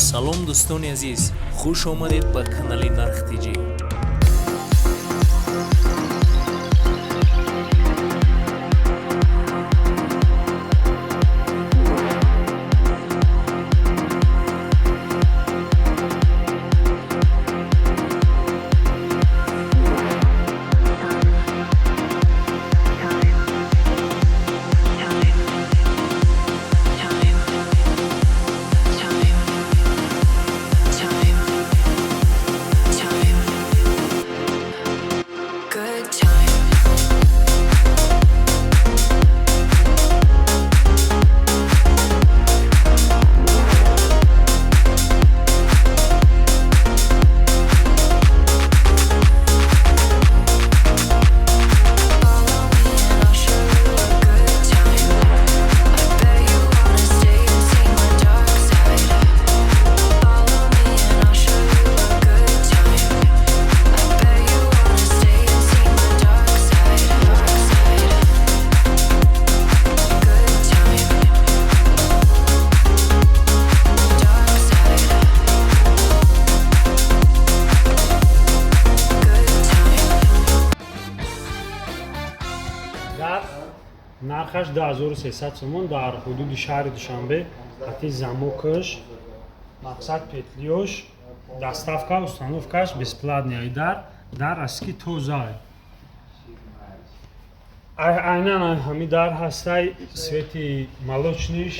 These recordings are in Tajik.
Салом, дӯстони азиз, хуш омадед ба канали Нарх Тҷӣ. Good time. Follow me and I'll show you a good time. I bet you wanna stay and see my dark side. Follow me and I'll show you a good time. I bet you wanna stay and see my dark side, dark side. Good time. Dark side. Good time. Дар нархаш 2300 сомон дар ҳудуди шаҳри Душанбе, қати замокаш, мақсад, петлиёш, доставка, установкаш бесплатный. Ай дар аски тоза, айнан ҳами дар ҳастай, цвети молочныйш,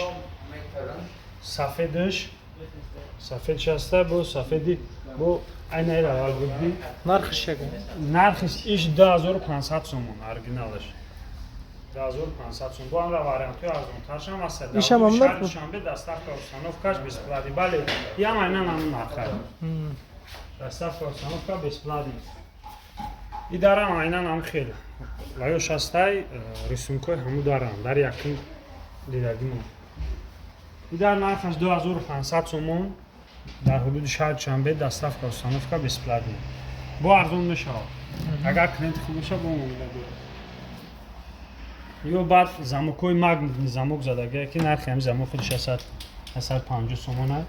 сафедаш, сафедш ҳастай, бо сафеди бо айнаи аввал буди. Нархиш чакун? Нархиш иш 2500 сомон, оригиналаш 2500 сом. Бо ҳамра вариантҳои арзонтаршам ҳаст. Ишам ҳам нарх буд? Душанбе, доставка, установкаш бесплатный. Бале, ям айнан ҳамн нарха, доставка, установка бесплатный. И дарам айнан ҳам хел ваёш ҳастай, рисункҳои ҳаму дарам дар якум дидагимо. И дар нархаш 2500 сомон дар ҳудуди шаҳри Душанбе, доставка, установка бесплатный. Бо арзон мешавад, агар клиенти хуб боша, бо муомила дорад. Ё баъд замокҳои магнитный, замок задагия, ки нархи ҳами замок худиш 150 сомона,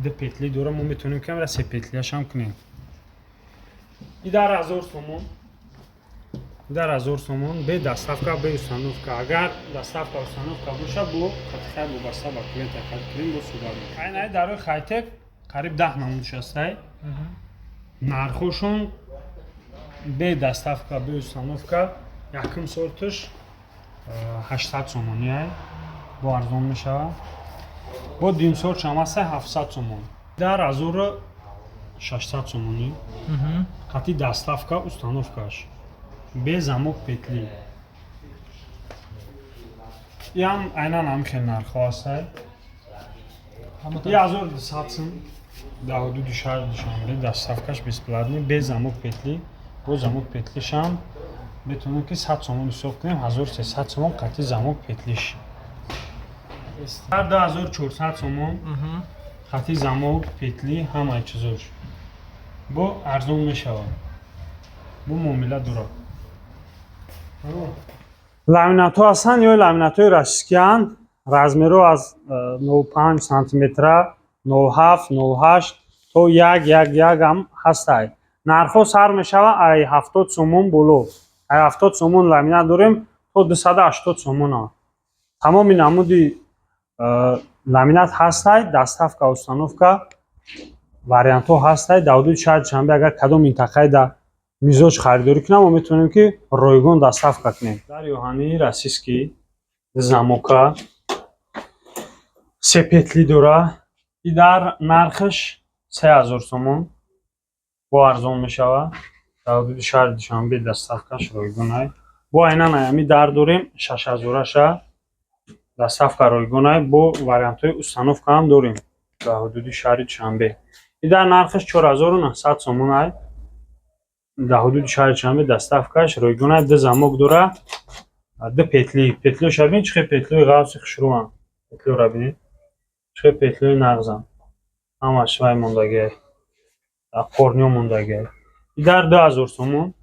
ду петли дора, мо метавонем камра се петлияшам кунем. И дар 1000 сомон, дар 1000 сомон, бе доставка, бе установка. Агар доставка, установка боша, бо хати хай вобаста ба клиент ҳаракат кунем, бо суҳбат мекунем. Айнаи дарои хайтек қариб 10 намудш ҳастай, нархошон бе доставка, бе установка. Якум сорташ 800 сомонӣ, бо арзон мешавад. Бо дуюм сортшам ҳастай, 700 сомон, дар 1600 сомонӣ, қати доставка, установкаш, бе замок, петли. Ям айнан ҳам хел нархҳо ҳастай. И 1200 сум дар ҳудуди шаҳри Душанбе, доставкаш бесплатный, бе замок, петли. Бо замок, петлишам метавонем ки 100 сомон ҳисоб кунем, 1300 сомон қати замок, петлиш. Дар 2400 сомон, қати замок, петли, ҳамаи чизош. Бо арзон мешавад, бо муомила дорад. Ламинатҳо ҳастанд ё ламинатҳои российскиянд, размерҳо аз 05 сантиметра, 07, 08 то 1, 1, 1 ҳам ҳастай. Нархҳо сар мешавад ай 70 сомон боло. Ай 70 сомон ламинат дорем то 280 сомона. Тамоми намуди ламинат ҳастай, доставка, установка вариантҳо ҳастай дар ҳудуди шаҳри Душанбе. Агар кадом минтақае да мизоҷ харидорӣ кунам, мо метавонем ки ройгон доставка кунем. Дар оҳани российский, замока, се петли дора. И дар нархаш 3000 сомон, бо арзон мешавад. Дар ҳудуди шаҳри Душанбе, доставкаш ройгонай. Бо айнан ҳами дар дорем, шашҳазораша, доставка ройгонай. Бо вариантҳои установка ҳам дорем дар ҳудуди шаҳри Душанбе. И дар нархаш 4900 сомонай, дар ҳудуди шаҳри Душанбе, доставкаш ройгонай. Ду замок дора, ду петли. Петлиёша бин, чӣ хел петлиои ғафси хушрӯанд. Петлиёра бинед, чӣ хел петлиои нағзанд, ҳамаш вай мондагиай, корниё мондагиай. И дар 2000 сомон,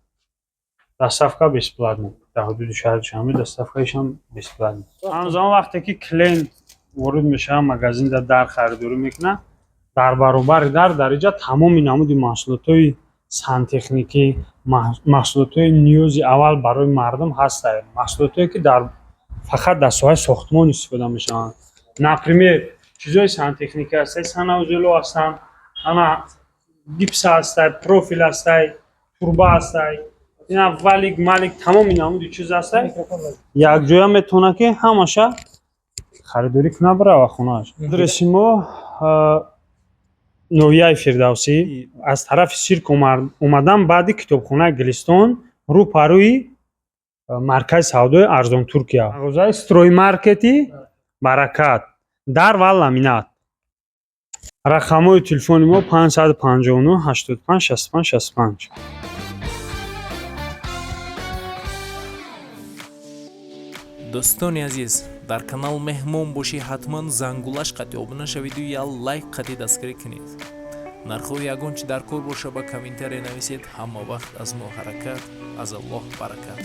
доставка бесплатный дар ҳудуди шаҳри Душанбе, доставкаишам бесплатный. Ҳамзамон вақте ки клиент ворид мешавад магазинда, дар харидорӣ мекунад. Дар баробари дар иҷа тамоми намуди маҳсулотҳои сантехникӣ, маҳсулотҳои ниёзи аввал барои мардум ҳастанд, маҳсулотҳое, ки дар фақат дар соҳаи сохтмон истифода мешаванд. Например, чизҳои сантехникӣ ҳастай, санузело ҳастанд, ана гипс ҳастай, профил ҳастай, труба ҳастай, ина валик малик, тамоми намуди чиз ҳастай. Якҷоя метавонад, ки ҳамаша харидорӣ кунад, бирава хонааш. Адреси мо ноҳияи Фирдавсӣ, аз тарафи сирк омадан, баъди китобхонаи Гулистон, рӯ парӯи маркази савдои Арзон Туркия, мағозаи Строймаркети Баракат, дар ва ламинат. Рақамҳои телефони мо 559 85 65 65. Дӯстони азиз, дар канал меҳмон бошӣ, ҳатман зангулаш қатъи обуна шавиду як лайк қатъи дастгирӣ кунед. Нархҳои ягон чи дар кор боша, ба комментария нависед. Ҳама вақт аз мо ҳаракат, аз Аллоҳ баракат.